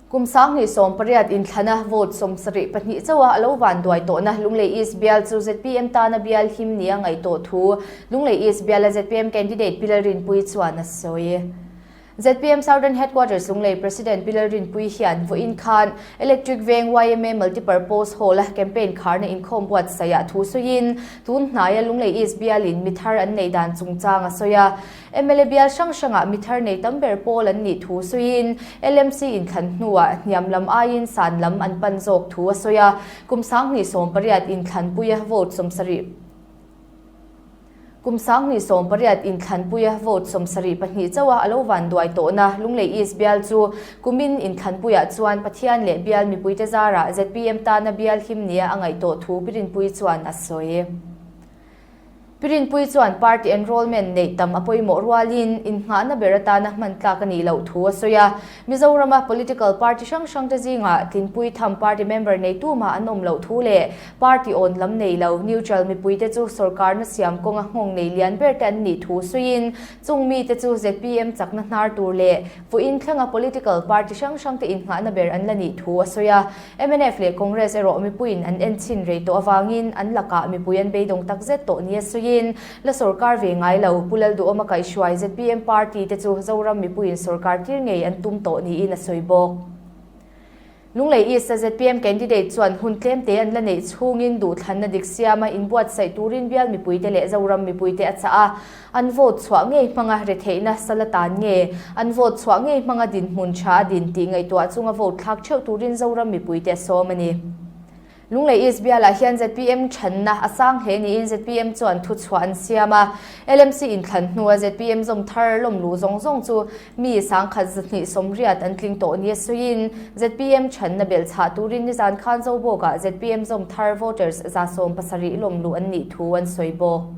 Kum 2018 inthlana vote 72 chauha a lo vanduai tawhna Lunglei East bial chu zpm tana bial him nia ngaih tawh thu Lunglei East biala zpm candidate Pi Lalrinpuii chuan a sawi. Zpm Southern Headquarters Lunglei President Pi Lalrinpuii hian vawiin khan Electric Veng yma Multipurpose Hall-a campaign kharna inkhawm buatsaihah thu sawiin tun hnaia Lunglei East bialin mi thar an nei dan chungchang a sawi a. Mla bial hrang hrangah mi thar nei tam ber pawl an nih thu sawiin LMC inthlan hnuah hniam lam aiin san lam an pan zawk thu a sawi a. Kum 2018 inthlanpuia vote 70 Kum 2018 inthlanpuia vote 72 chauha a lo vanduai tawhna Lunglei East bial chu kumin inthlanpuiah chuan Pathian leh bial mipuite zarah zpm tana bial him nia a ngaih tawh thu Pi Rinpuii chuan a sawi. Pi Rinpuii chuan party enrolment neih tam a pawimawh rualin innghahna ber atana hman tlak a nih loh thu a sawi a. Mizorama political party hrang hrangte zingah tlinpui tham party member nei tumah an awm loh thu leh party awn lam nei lo neutral mipuite chu sorkarna siam kawnga nghawng nei lian ber te an nih thu sawiin chung mite chu zpm chakna hnar tur leh vawiin thlenga political party hrang hrangte innghahna ber an la nih thu a sawi a. Mnf leh Congress erawh mipuiin an en chhin rei tawh avangin an lakah mipui an beidawng takzet tawh nia sawiin la sorkar ve ngai lo. Pu Lalduhawma kaihhruai zpm party te chu Zoram mipuiin sorkar tir ngei an tum tawh niin a sawi bawk. Lunglei East-a zpm candidate chuan hun tlemte an la neih chhungin duhthlanna dik siama inbuatsaih turin bial mipuite leh Zoram mipuite a chah a. An vote chhuah ngei hmanga retheihna sal atan nge, an vote chhuah ngei hmanga dinhmun tha a din tih ngaihtuah chunga vote thlak theuh turin Zoram mipuite a sawm a ni. Lunglei East bialah hian zpm thanna a sang hle niin zpm chuan thuchhuah an siam a. LMC inthlan hnua zpm zawm thar lawmluh zawng zawng chu mi 1280 an tling tawh nia sawiin zpm thanna belhchhah turin nizan khan Zobawkah zpm zawm thar voters 70 lawmluh an nih thu an sawi bawk.